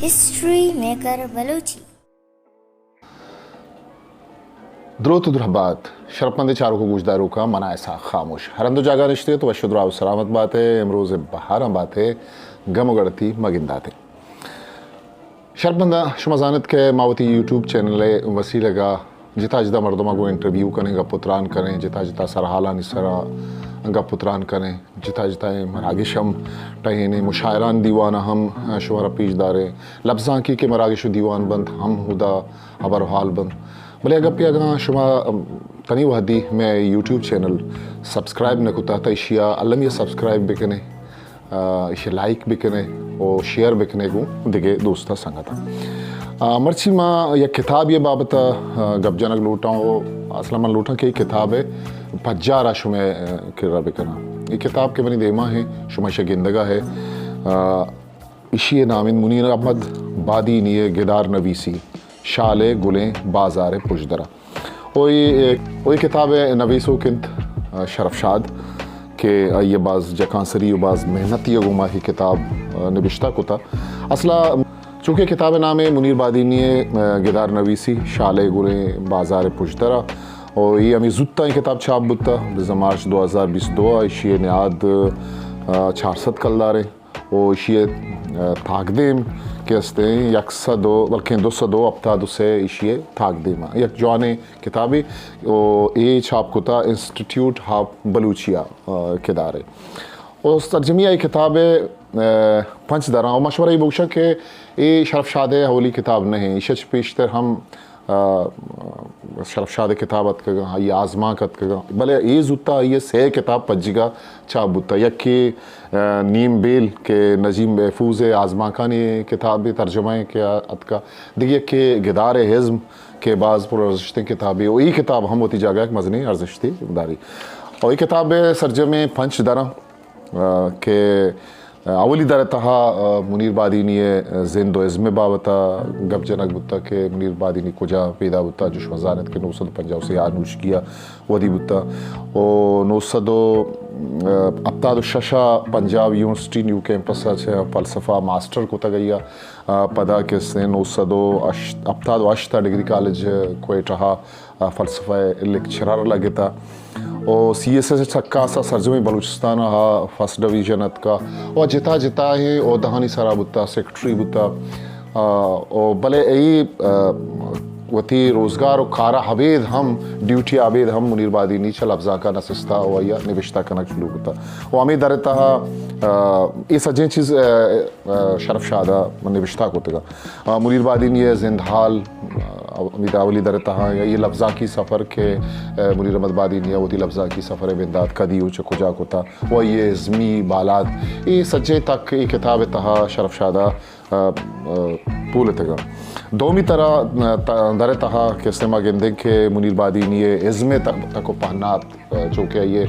ہسٹری میکر بلوچی۔ دروت و درہبات، شرپمندیں چاروک و گوشداروکاں، من آں اسحاق خاموش۔ ہر ہند و جاگہ نشتگت، وش و دراہ و سلامت بات ئے، امروز بہاراں بات ئے، گم و گڑتی مگندات ئے۔ شرپمنداں، شما زانت کہ ما وتی یوٹیوب چینل ءِ وسیلگ ءَ جتا جتا مردماں گوں انٹرویو کنیں، گپ و تران کنیں، جتا جتا سرحالانی سرا گپ و تران کنیں، جتا جتائیں مراگش ہم ٹہینیں، مشاعران دیوان ہم شمارا پیش داریں، لبزانکی کہ مراگش و دیوان بنت ہم ہدا ہبر و حال بنت۔ بلے اگاں پہ اگاں شما تنی وہدی مئے یوٹیوب چینل سبسکرائب نہ کتا، تا ایشیا المی سبسکرائب بکنے۔ آ، ایشی لائک بکنے و شیئر بکنے گوں دگہ دوستاں سنگتاں۔ آ، مرچی ما یک کتابے بابت ءَ، آ، گپ جنگ لوٹاں و اصلاً من لوٹاں کہ اے کتاب ءِ پجار ءَ شمئے، آ، کرا بکناں۔ اے کتاب کہ منی دیما ہیں، شما ایشی گندگا ہے۔ آ، ایشی نام انت منیر احمد بادینی ءِ گدار نویسی۔ شال ءِ گلیں بازار ءِ پژدر ءَ۔ او اے، او اے کتاب ءِ نویسوک انت، آ، شرف شاد کہ آئی ءَ باز جکانسری و باز محنتی ءَ گوما اے کتاب، آ، نبشتہ کتا۔ اصلا چونکہ کتاب ءِ نام ءَ منیر بادینی ءِ، آ، گدار نویسی شال ءِ گلیں بازار ءِ پژدر ءَ۔ او اے ہمے زوت ءَ اے کتاب چاپ بوتا، بزاں مارچ دو ہزار بیست دو ءَ۔ ایشی ءِ نیاد، آ، چار سد کلدار انت۔ و ایشی ءِ، آ، تاکدیم کہ استیں یک سد و، بلکیں دو سد و ہپتاد و سے ایشی ءِ تاکدیم ءَ۔ یک جوانیں کتابے و اے چاپ کتا انسٹیٹیوٹ آف بلوچیا، آ، کدار ءَ۔ و سرجمی ءَ اے کتاب ءِ، آ، پنچ دراں و مشورہ ای بگوشاں کہ اے شرف شاد ءِ اولی کتاب نہ انت، ایشی چہ پیشتر ہم آ، شرف شاد ءِ کتاب اتکگاں، آئی ءِ آزمانک اتکگاں، بلے اے زوت ءَ آئی ءِ سے کتاب پجیگا چاپ بوتا۔ یکے، آ، نیم بیل کہ نجیب محفوظ ءِ آزمانکانی کتابے ترجمہ ءَ کہ اتکا، دگہ یکے گدار ءِ ازم کہ باز پر ارزشتیں کتابے، و اے کتاب ہم وتی جاگہ یک مزنیں ارزشتے داری۔ و اے کتاب ءِ سرجمیں پنچ دراں۔ آ، کہ اولی در ءِ تہا، آ، منیر بادینی ءِ زند و ازم ءِ بابت ءَ گپ جنگ بوتا کہ منیر بادینی کجا پیدا بوتا، جو شما زانت کہ نو سد و پنجاہ و سے ءَ نوشکی ءَ ودی بوتا و نو سد و ہپتاد و شش ءَ پنجاب یونیورسٹی نیو کیمپس ءَ چہ فلسفہ ماسٹر کتگ آئی ءَ، آ، پدا کہ سے نو سد و ہپتاد و ہشت ءَ ڈگری کالج کوئٹہ ءَ آ، فلسفہ ءِ لیکچرر لگتا و سی ایس ایس ءِ چکاس ءَ سرجمیں بلوچستان ءَ فرسٹ ڈویژن اتکا و جتا جتائیں عہدہانی سرا بوتا، سیکرٹری بوتا۔ آ، و بلے ای، آ، وتی روزگار و کار ءَ ابید ہم، ڈیوٹی ءَ ابید ہم منیر بادینی چہ لبزانک ءَ نہ سستا و آئی ءَ نبشتہ کنگ شروع کتا و ہمے در ءِ تہا، آ، اے سجیں چیز، آ، آ، شرف شاد ءَ نبشتہ کتگ۔ آ، منیر بادینی ءِ زند حال، آ، ہمے اولی در ءِ تہا اے لبزانکی سفر کہ، آ، منیر احمد بادینی ءَ وتی لبزانکی سفر ءِ بندات کدی و چہ کجا کتا و آئی ءِ ازمی بالاد، اے سجیں تک اے کتاب ءِ تہا شرف شاد ءَ، آ، آ، پولتگ۔ دومی ترا، آ، ت-، در ءِ تہا کہ استیں ما گندیں کہ منیر بادینی ءِ ازم ءِ تک، تک و پہنات، آ، چونکہ آئی ءَ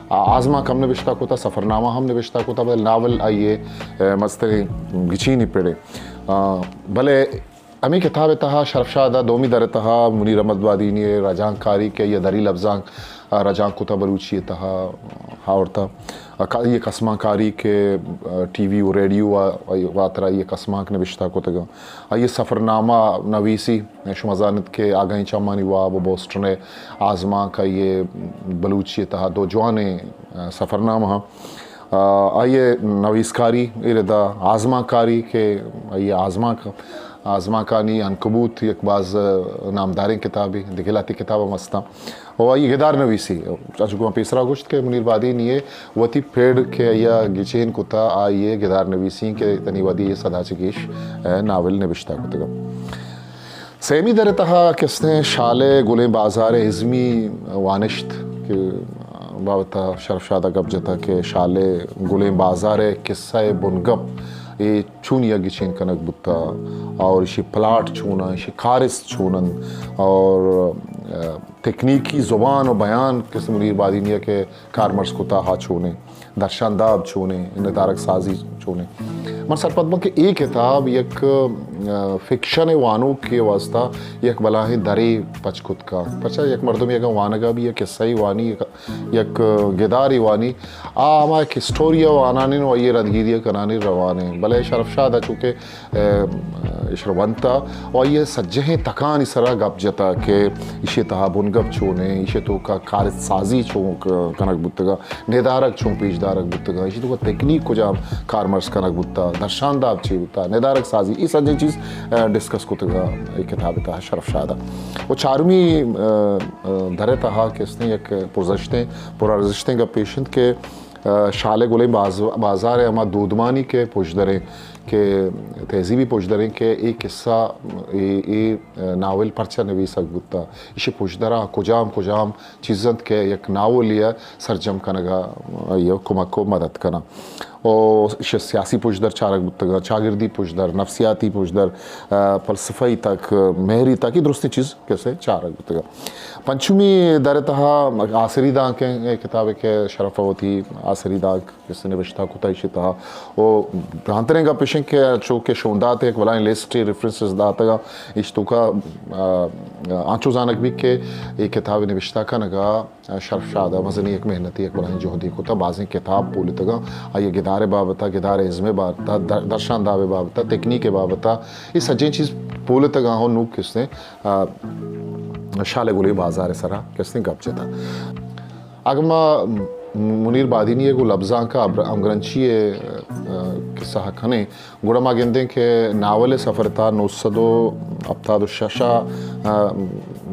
آ-، آزمانک ہم نبشتہ کتا، سفرنامہ ہم نبشتہ کتا، بلے ناول آئی ءِ، آ، مستریں گچینی پڑے۔ آ، بلے ہمے کتاب ءِ تہا شرف شاد ءَ دومی در ءِ تہا منیر احمد بادینی ءِ رجانکاری کہ آئی ءَ دری لبزانک، آ، رجانک کتا بلوچی ءِ تہا آورتا۔ آ، کا-، آئی ءِ کسمانکاری کہ، آ، ٹی وی و ریڈیو ءِ واترا آئی ءِ کسمانک نبشتہ کتگ۔ آئی ءِ سفرنامہ نویسی، شما زانت کہ آگاہیں چمانی واب و بوسٹن ءِ آزمانک آئی ءِ بلوچی ءِ تہا دو جوانیں، آ، سفرنامہ آں۔ آ، آئی ءِ نویسکاری، اے ردا آزمانکاری کہ آئی ءِ آزمانک، آزمانکانی عنکبوت یک باز نامداریں کتابے، دگہ لہتے کتاب ہم استاں۔ و آئی ءِ گدار نویسی، انچو کہ من پیسرا گوشت کہ منیر بادینی ءِ وتی پڑ کہ آئی ءَ گچین کتا، آئی ءِ گدار نویسی کہ تنی وہدی سدا چہ گیش، آ، ناول نبشتہ کتگ۔ سیمی در ءِ تہا کہ استیں شال ءِ گلیں بازار ءِ ازمی وانشت کہ بابت ءَ شرف شاد ءَ گپ جتا کہ شال ءِ گلیں بازار ءِ قصہ ءِ بنگپ اے چون یک گچین کنگ بوتا اور ایشی پلاٹ چون انت، ایشی کارست چون انت اور، آ، تکنیکی زبان و بیان کہ منیر بادینی ءَ کہ کارمرز کتا، آ چونیں۔ درشان داب چونیں، ندارگ سازی چونیں۔ من سرپد باں کہ اے کتاب یک، آ، فکشن وانوک کے واسطہ یک بلاہیں درے پچ کت کا۔ پرچا یک مردم یک وانگا بھی یک قصہ ہی وانی، یک، یک گداری وانی، آ ہما یک اسٹوری وانانی نو آئی رندگیری کنانی روانے۔ بلے شرف شاد چونکہ اشرا ونتا و آئی سجہیں تکانی سرا گپ جتا کہ ایشی تہا بنگپ چونیں، ایشی توکا کارست سازی چون ک-، کنگ بوتگا، ندارگ چون پیش دارگ بوتگا، ایشی توکا تکنیک کجام کارمرز کنگ بوتا، درشان داب چی بوتا، ندارگ سازی، ای سجہیں چیز، آ، ڈسکس کتگا ای کتاب تہا شرف شادا۔ و چارمی، آ، آ، در تہا کہ استیں یک پرزشتیں، پر ارزشتیں گپ پیش انت کہ، آ، شالے گلیں باز-، بازار ہما دودمانی کہ پشدریں کہ تہذیبی پشدریں کہ اے قصہ، اے، اے ناول پرچا نویسگ بوتا، ایشی پشدرا کجام کجام چیز انت کہ یک ناولے ء سرجم کنگا آئی ء کمک و مدد کناں۔ و ایشی سیاسی پشدر چارگ بوتگا، چاگردی پشدر، نفسیاتی پشدر، آ، فلسفہی تک، مہری تک، اے درستیں چیز کسے چارگ بوتگا۔ پنچمی در تہا آسری دانکیں اے کتابے کہ شرف وتی آسری دانک کسے نبشتہ کتا ایشی تہا۔ و گرانتریں گپ ایش انت کہ چو کہ شوندات یک بلاہیں لسٹ ریفرنسز داتگا، ایش توکا، آ، آ، آنچو زانگ بیت کہ اے کتاب نبشتہ کنگا شرف شاد مزنیں یک محنتے، یک بلاہیں جہدے کتا، بازیں کتاب پولتگا، آئی گدار بابتا، گدار ازم بابتا، در-، درشان داب بابتا، تکنیک بابتا، اے سجیں چیز پولتگا ہوں نوک کسے، آ، شالے گلیں بازار سرا کسے گپ جتا۔ اگہ ما منیر بادینی ء گوں لبزانک ء ابر-، ہمگرنچی ء، ء، قصہ کنیں، گڑا ما گندیں کہ ناول ء سفر تا نو سد و ہپتاد و شش ء، ء،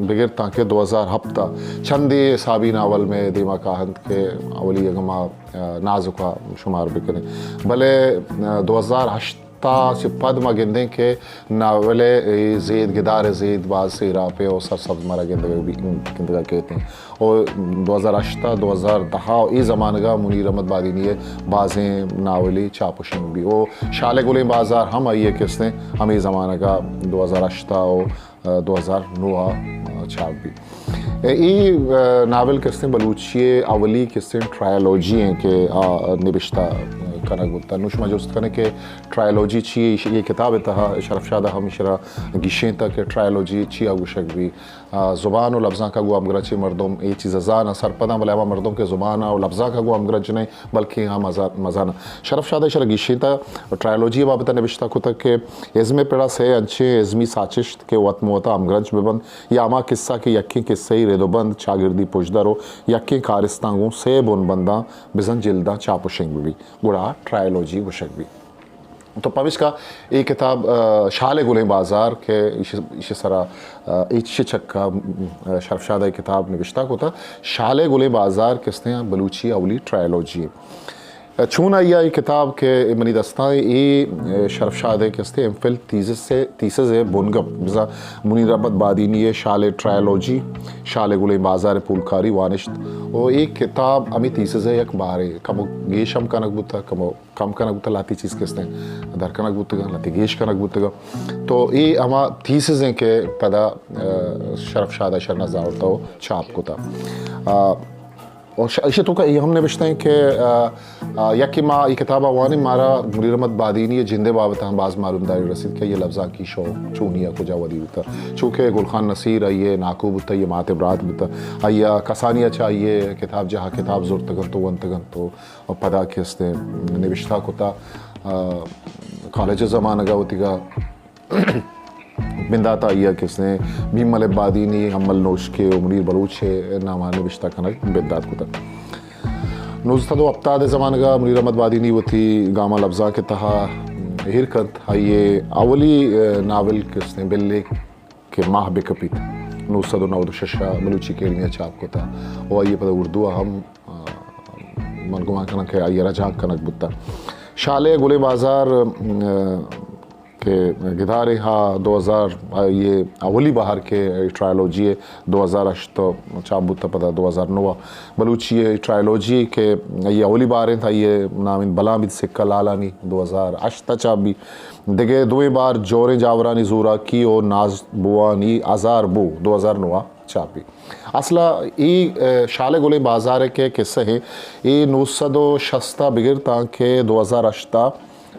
بگر تاں کہ دو ہزار ہپت ء چندے حسابی ناول مئے دیما کاہنت کہ اولی اگہ ما، ء، نازک ء شمار بکنیں، بلے، ء، دو ہزار ہشت تا چہ پد ما گندیں کہ ناول ء اے زید، گدار ء زید باز سیراپ ء و سرسبز مارا گندگ بی-، گندگ ء کیت انت۔ و دو ہزار ہشت تا دو ہزار دہ ء اے زمانگ ء منیر احمد بادینی ء بازیں ناولے چاپ و شنگ بی۔ و شالے گلیں بازار ہم آئی ء کستیں ہمے زمانگ ء دو ہزار ہشت ء و دو ہزار نو ء چاپ بیت۔ اے، اے ناول کستیں بلوچی ء اولی کستیں ٹرائلوجی ہیں کہ آ نبشتہ کنگ بوتا۔ نو شما جست کنے کہ ٹرائلوجی چی ہے؟ اے کتاب تہا شرف شاد ہم اشرا گیشیں تا کہ ٹرائلوجی چی آ گوشگ بی۔ آ، زبان و لبزانک ء گوں ہمگرنچیں مردم اے چیز زان سرپداں، بلے ہما مردم کہ زبان و لبزانک ء گوں ہمگرنچ نہیں، بلکیں ہم مزا-، مزاناں۔ شرف شاد ء ایشرا گیشینتا ٹرائلوجی ء بابت ء نبشتہ کتگ کہ ازم ء پڑا سئے انچیں ازمی ساچشت کہ وت مہ وتا ہمگرنچ بہ بنت یا ہما کسہ کہ یکیں کسہی رد و بند، چاگردی پژدر و یکیں کارستاں گوں سئے بن بنداں بزاں جلداں چاپ و شنگ بہ بیت، گڑا ٹرائلوجی گوشگ بیت۔ تو پمیشکا اے کتاب، آ، شال ء گلیں بازار کہ ایش، ایش سرا، آ، ایش چکا، آ، شرف شاد ء کتاب نبشتہ کتا۔ شال ء گلیں بازار کستیں بلوچی اولی ٹرائلوجی۔ چون آئی ء اے کتاب کہ منی دستاں اے، شرف شاد ء کستیں ایم فل تھیسز ء، تھیسز ء بنگپ، بزاں منیر احمد بادینی ء شال ء ٹرائلوجی، شال ء گلیں بازار ء پولکاری وانشت و اے کتاب ہمے تھیسز ء یک بارے کمو گیش ہم کنگ بوتا، کمو کم کنگ بوتگ، لہتے چیز کہ استیں در کنگ بوتگ، لہتے گیش کنگ بوتگ۔ تو اے ہما تھیسز ہیں کہ پدا، آ، شرف شاد ء شرنا زاورتا و چاپ کتا۔ آ، اور ش-، ایشی توکا اے ہم نوشتہ ہیں کہ، آ، آ، یکے ما اے کتاب ء وانیں، مارا منیر احمد بادینی ء جند ء بابت ہم باز معلومداری رسید کہ یہ لبزانکی شوق چونی ء کجا ودی بوتا۔ چونکہ گل خان نصیر آئی ء ناکو بوتا، یہ مات برات بوتا، آئی ء کسانی ء چہ آئی ء کتاب جاہ ء کتاب زرتگ انت و ونتگ انت و و پدا کہ استیں نبشتہ کتا، آ، کالج ء زمانگ ء وتیگا بندات آئی ء کہ استیں بھیم ملک بادینی، امل نوشکے و منیر بلوچ ء نام ء نبشتہ کنگ بندات کتا۔ نوزدہ سد و ہپتاد ء زمانگ ء منیر احمد بادینی وتی گاماں لبزانک ء تہا ایر کنت۔ آئی ء اولی، آ، ناول کہ استیں بلے کہ ماہ بکپیت، نو سد و نود و شش ء بلوچی اکیڈمی ء چاپ کتا و آئی ء پدا اردو ء ہم، آ، من گمان کناں کہ آئی ء رجانک کنگ بوتا۔ شال ء گلیں بازار، آ، کہ گدارے ہا دو ہزار، آئی ء اولی بہر کہ ٹرائلوجی ء دو ہزار ہشت چاپ بوتا، پدا دو ہزار نو ء بلوچی ء ٹرائلوجی کہ آئی ء اولی بہر انت، آئی ء نام انت بلام بیت سکہ لالانی، دو ہزار ہشت ء چاپ بی۔ دگہ دوئیں بار جوریں جاورانی زوراکی و ناز بوانی ہزار بو دو ہزار نو ء چاپی۔ اصلا اے، آ، شال گلیں بازار ءِ کہ قصہ اے، اے نو سد و شست ءَ بگر تاں کہ دو ہزار ہشت ءَ،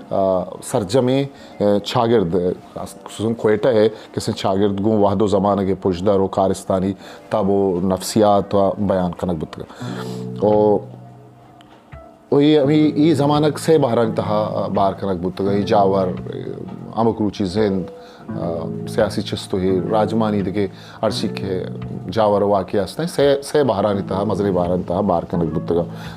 آ، سرجمیں، آ، چاگرد، خصوصاً کوئٹہ ءِ کسیں چاگرد گوں وہد و زمانگ ءِ پژدر و کارستانی تب و نفسیات ءَ بیان کنگ بوتگ۔ و و اے ہمے، اے زمانگ سئے بہرانی تہا بار کنگ بوتگ۔ اے جاور، ہمک روچی زند، آ، سیاسی چست و ایر، راجمانی دگہ ہرچی کہ جاور و واقعہ ہستیں، سئے، سئے بہرانی تہا، مزنیں بہرانی تہا بار کنگ بوتگ۔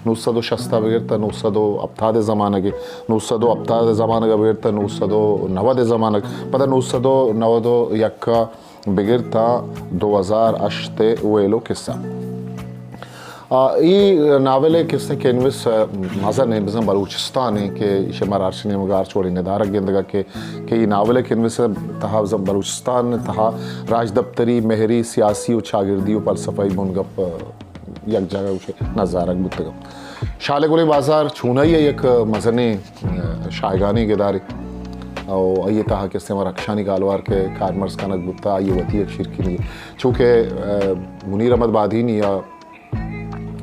نو سد و شست ءَ بگر تا نو سد و ہپتاد ءِ زمانگ ءَ، نو سد و ہپتاد ءِ زمانگ ءَ بگر تا نو سد و نود ءِ زمانگ، پدا نو سد و نود و یک ءَ بگر تا دو ہزار ہشت ءِ ویل و قصہ۔ آ، اے ناول ءِ کسیں کینوس، آ، مزن ءَ بزاں بلوچستان ءَ کہ ایشی ءَ مارا ہرچ نیمگ ءَ ہرچ وڑیں ندارگ گندگ ءَ کہ، کہ اے ناول ءِ کینوس ءِ تہا بزاں بلوچستان ءِ تہا راجدپتری، مہری، سیاسی و چاگردی و فلسفہی بنگپ، آ، یک جاگہ گوشے نزارگ بوتگ۔ شال گلیں بازار چونائی ءِ یک مزنیں، آ، شاہگانیں گدارے۔ او آئی ءِ تہا کسیں ہما رکشانی گالوار کہ کارمرز کنگ بوتا، آئی ءِ وتی یک شیرکنی۔ چونکہ، آ، منیر احمد بادینی ءَ،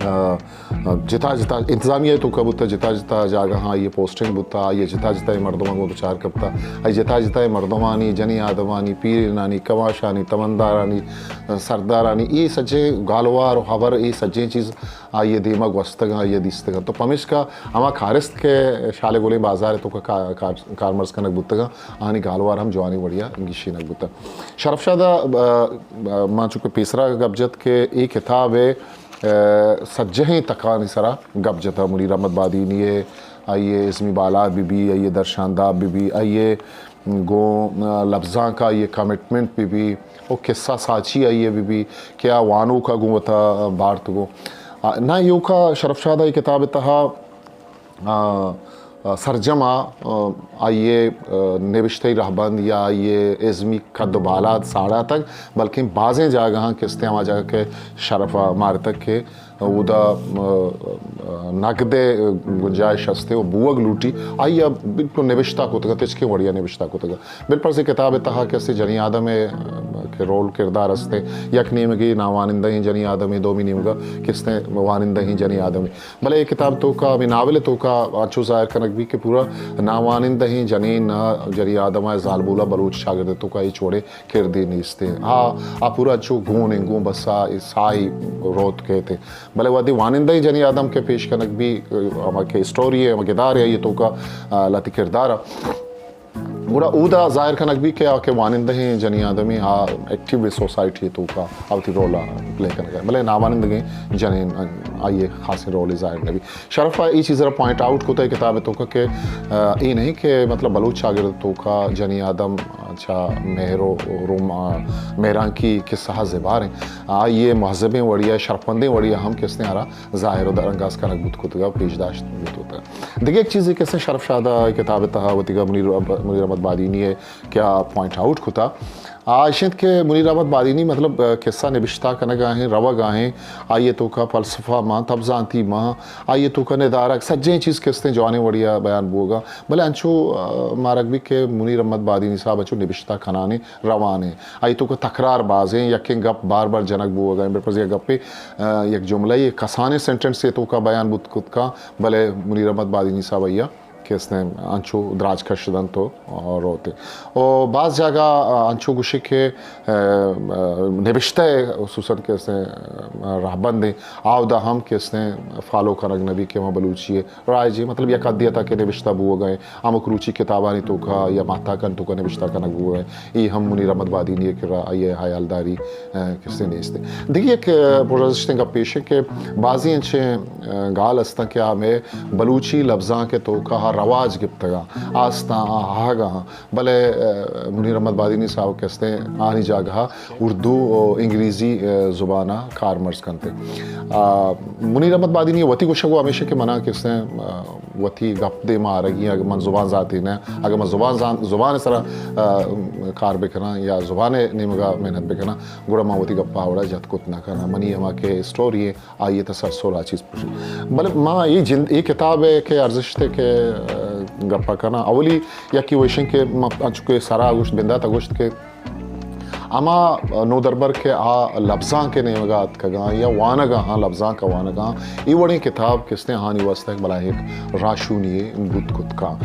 آ، آ، جتا جتا انتظامیہ ءِ توکا بوتا، جتا جتا جاگہاں آئی ءِ پوسٹنگ بوتا، آئی ءَ جتا جتا مردماں گوں دچار کپتا، آئی جتا جتا مردمانی، جنی آدمانی، پیرینانی، کماشانی، تمندارانی، آ، سردارانی، اے سجیں گالوار و ہبر، اے سجیں چیز آئی ءِ دیما گوستگاں، آئی ءَ دیستگاں۔ تو پمیشکا ہما کارست کہ شال گلیں بازار ءِ توکا کا-، کار-، کارمرز کنگ بوتگاں، آہانی گالوار ہم جوانیں وڑیا گیشینگ بوتگ۔ شرف شاد ءَ، آ، آ، ما چونکہ پیسرا گپ جت کہ اے کتاب ءِ، آ، سجہیں تکانی سرا گپ جتا۔ منیر احمد بادینی ءِ، آئی ءِ ازمی بالاد بہ بی، آئی ءِ درشانداب بہ بی، آئی ءِ گوں، آ، لبزانک ءَ آئی ءِ کمٹمنٹ بہ بی، او قصہ ساچی آئی ءِ بہ بی کہ آ وانوک ءَ گوں وتا بارت گوں۔ آ، نہ ایوکا شرف شاد ءَ اے کتاب ءِ تہا، آ، آ، سرجم ءَ، آ، آئی ءِ، آ، نبشتہی رہبند یا آئی ءِ ازمی قد و بالاد ساڑاتگ، بلکیں بازیں جاگہاں کستیں ہما جاگہ کہ شرف ءَ مارتگ کہ اودا، آ، آ، نگد ءِ گنجائش ہستے و بوگ لوٹی، آئی ءَ بالکل نبشتہ کتگ ات، ہچکیں وڑیا نبشتہ کتگ ات۔ بالفرض اے کتاب ءِ تہا کسے جنی آدم ءِ، آ، کہ رول کردار ہستے، یک نیمگے ناوانندہیں جنی آدمے، دومی نیمگا کسے وانندہیں جنی آدمے۔ بلے اے کتاب توکا، ہمے ناول توکا انچو ظاہر کنگ بی کہ پورا ناوانندہیں جنین ءَ جنی آدم ءَ زالبول ءَ بلوچ چاگرد توکا ہچ وڑے کردے نیست۔ آ، آ پورا انچو گون انت، گون بس آ ساہی روت کیت۔ بلے وہدے وانندہ جنی آدم کہ پیش کنگ بی، ہما کہ اسٹوری ہے، ہما گدار ہے، یہ توکا، آ، لہتی کردار ہے۔ گڑا اودا ظاہر کنگ بی کہ آ کہ وانندہ جنی آدمی آ ایکٹیو سوسائٹی توکا آ وتی رول پلے کنگ ہے۔ بلے ناوانندگیں جنین آئی خاصیں رولے ظاہر نہ بی۔ شرف ءَ اے چیز را پوائنٹ آؤٹ کتا اے کتاب توکا کہ، آ، اے نہیں کہ مطلب بلوچ چاگرد توکا جنی آدم چا مہر و روم، آ، مہرانکی قصہ زبار ہیں۔ آئی مہذبیں وڑیا، شرفمندیں وڑیا ہم کستے آرا ظاہر و درانگاز کنگ بوت کتگا، پیش داشت بوت کتگا۔ دگہ یک چیزے کسے شرف شاد ءَ کتاب تہا وتیگا منیر، منیر احمد بادینی ہے کیا پوائنٹ آؤٹ کتا۔ آ، ایش انت کہ منیر احمد بادینی، مطلب، آ، قصہ نبشتہ کنگا ہیں، روگا ہیں، آئی توکا فلسفہ ماں، تبزانتی ماں، آئی توکا ندارگ، سجیں چیز کستیں جوانیں وڑیا بیان بوگا۔ بلے انچو، آ، مارگ بی کہ منیر احمد بادینی صاحب انچو نبشتہ کنانے، روانے۔ آئی توکا تکرار بازیں، یکیں گپ بار بار جنگ بوگا ہیں۔ بلفرض یک گپے، آ، یک جملہ، یک کسانیں سینٹنس توکا بیان بوت کت کا، بلے منیر احمد بادینی صاحب آئی کہ استیں انچو دراج کش دنت و روت۔ و باز جاگہ انچو گوشی کہ، آ، آ، نبشتہ خصوصاً کہ استیں، آ، رہبند ہیں، آودا ہم کہ استیں فالو کنگ نبی کہ ما بلوچی ہے، رائج ہے، مطلب یک حدی تک کہ نبشتہ بوگا ہیں، ہمک روچی کتابانی توکا یا ماہتاکانی توکا نبشتہ کنگ بوگا ہیں۔ اے ہم منیر احمد بادینی ہے کہ را-، آئی حیالداری، آ، کسے نیست۔ دگہ یک، آ، پرارزشتیں گپ پیش ہے کہ بازی انچیں، آ، گال استاں کہ آ مئے بلوچی لبزانک ءِ توکا رواج گپتگاں، آستاں آ آہگاں، بلے، آ، منیر احمد بادینی صاحب کہ استیں آنی جاگہ اردو و انگریزی، آ، زبان ءَ کارمرز کنت۔ آ، منیر احمد بادینی وتی گوشگ و ہمیشہ کہ منا کہ استیں، آ، وتی گپ دیما آرگی، اگہ من زبان زانتی نہ، اگہ من زبان زان-، زبان سرا، آ، کار بکناں یا زبان نیمگا محنت بکناں، گڑا من وتی گپا وڑا جت کت نہ کناں۔ منی ہما کہ اسٹوری ہے، آئی تسلسل آ چیز پوشی۔ بلے ما اے جند، اے کتاب ہے کہ ارزشت ہے کہ، آ، گپا کناں۔ اولی یکی وشن کہ ما انچو کہ سرا گوشت، بندات گوشت کہ ہما نودربر کہ آ لبزانک ءِ نیمگ ءَ اتکگاں یا وانگاں، آ لبزانک ءَ وانگاں، اے وڑیں کتاب کہ استیں آہانی واستہ یک بلاہیں یک راہشونی یے بوت کت کن،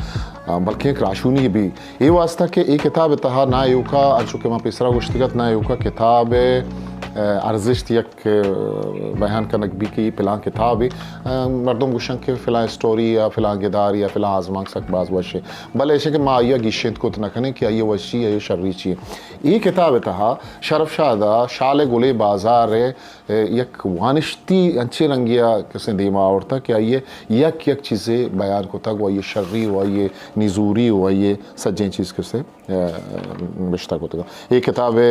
بلکیں یک راہشونی یے بی۔ اے واستہ کہ اے کتاب ءِ تہا نہ ایوکا، انچو کہ ما پیسرا گوشتگ ات، نہ ایوکا کتاب ءِ ارزشت یک بیان کنگ بی کہ اے پلان کتابے، مردم گوشن کہ فلاں اسٹوری یا فلاں گدار یا فلاں آزمانک سک باز وش ایں، بلے ایش کہ ما آئی ءَ گیشینت کت نہ کنیں کہ آئی ءِ وشی، آئی ءِ شری چی ایں۔ اے کتاب ءِ تہا شرف شاد ءَ شال ءِ گل ءِ بازار ءِ یک وانشتی انچیں رنگے ءَ کسے دیما آورتگ کہ آئی ءَ یک یک چیزے بیان کتگ و آئی ءِ شری و آئی ءِ نزوری و آئی ءِ سجیں چیز کسے نبشتہ کتگ۔ اے کتاب ءِ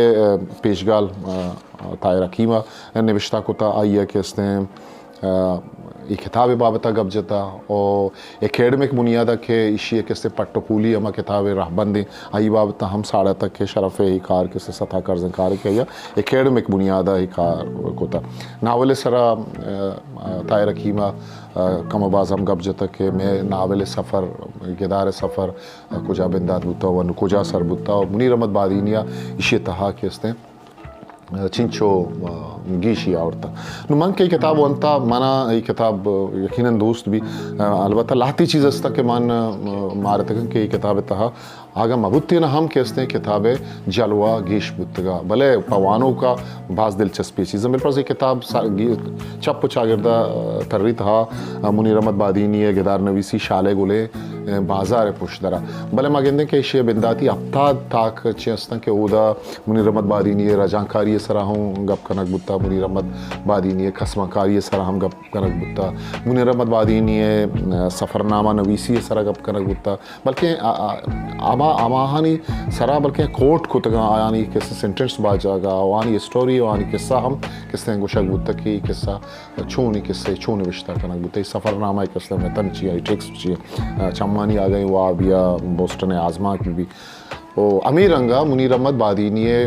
پیشگال طاہر حکیم ءَ نبشتہ کتگ۔ آئی ءَ کہ استیں اے کتاب ءِ بابت ءَ گپ جتگ و اکیڈمک بنیاد ءَ کہ ایشی ءِ کہ استیں پٹ و پولی ہما کتاب ءِ رہبند ایں، آئی بابت ءَ ہم ساڑتگ کہ شرف ءَ اے کار کہ استیں ستا کرزیں کارے کہ آئی ءَ اکیڈمک بنیاد ءَ اے کار کتگ۔ ناول ءِ سرا طاہر حکیم ءَ کم و باز ہم گپ جتگ کہ مئے ناول ءِ سفر، گدار ءِ سفر کجا بندات بوتگ و نوں کجا سر بوتگ و منیر احمد بادینی ءَ ایشی ءِ تہا کہ استیں چنچو گیشی آورتگ۔ نوں من کہ اے کتاب ونتگ، منا اے کتاب یقیناً دوست بی۔ البتہ لہتے چیز استاں کہ من مارتگاں کہ اے کتاب ءِ تہا اگاں مہ بوتین ہم کہ استیں کتاب ءِ جلوہ گیش بوتگ ات، بلے پہ وانوک ءَ باز دلچسپیں چیز ایں۔ بالفرض اے کتاب سا-، گی-، چپ و چاگرد ءَ تریت ہا منیر احمد بادینی ءِ گدار نویسی شال ءِ گل ءِ بازار ءِ پشدر ءَ، بلے ما گندیں کہ ایشی ءِ بنداتی ہپتاد تاک چہ استاں کہ اودا منیر احمد بادینی ءِ رجانکاری ءِ سرا ہم گپ کنگ بوتگ، منیر احمد بادینی ءِ کسمانکاری ءِ سرا ہم گپ کنگ بوتگ، منیر احمد بادینی ءِ سفرنامہ نویسی ءِ سرا گپ کنگ بوتگ، بلکیں آ-، آ-، ہما، ہماہانی سرا بلکیں کوٹ کتگاں، آیانی کسے سینٹنس باز جاگہ، آوانی اسٹوری، آوانی قصہ ہم کسے گوشگ بوتگ کہ اے قصہ چونی قصہ، چون نبشتہ کنگ بوتگ، اے سفرنامہ ءِ قصہ، متن چی ایں، ٹیکسٹ چی ایں، چمانی آگہیں واب یا بوسٹن ءِ آزمانک بہ بی۔ و ہمے رنگ ءَ منیر احمد بادینی ءِ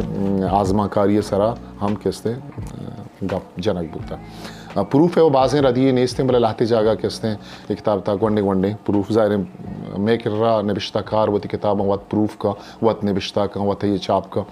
آزمانکاری ءِ سرا ہم کسے گپ جنگ بوتگ۔ پروف ءِ و بازیں ردی یے نیست ایں، بلے لہتے جاگہ کہ استیں اے کتاب ءِ تہا گونڈیں گونڈیں پروف، ظاہر ایں مئے کرا نبشتہ کار وتی کتاباں وت پروف کن، وت نبشتہ کن، وت آئی ءَ چاپ کن۔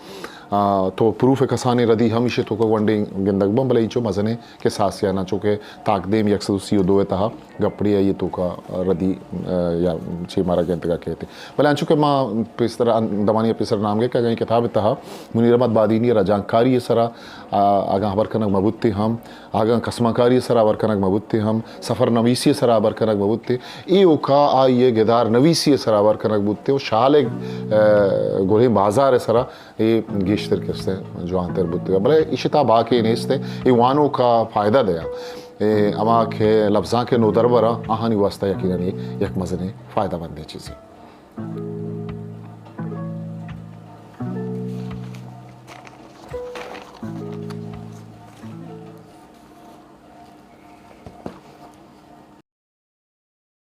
آ، تو پروف ءِ کسانیں ردی ہم ایشی ءِ توکا گونڈیں گندگ بنت، بلے اینچو مزنیں کساسے نہ، چونکہ تاکدیم یک سد و سی و دو ءِ تہا گپڑے آئی ءِ توکا ردی، آ، یا چے مارا گندگا کیت۔ بلے انچو کہ ما پیسر، دمانی پیسر نام گئے کہ اگاں اے کتاب ءِ تہا منیر احمد بادینی ءِ رجانکاری ءِ سرا، آ، اگاں ہبر کنگ مہ بوتیں ہم، اگاں کسمانکاری ءِ سرا ہبر کنگ مہ بوتیں ہم، سفر نویسی ءِ سرا ہبر کنگ مہ بوتیں، ایوکا آئی ءِ گدار نویسی ءِ سرا ہبر کنگ بوتیں و شال ءِ، آ، گلیں بازار ءِ سرا اے گیشتر کسے جوانتر بوتگ۔ بلے ایشی ءِ تہا باکے نیست ایں، اے وانوک ءَ فائدہ دیاں۔ اے ہما کہ لبزانک ءِ نودربراں، آہانی واستہ یقیناً اے یک مزنیں فائدہ مندیں چیزے۔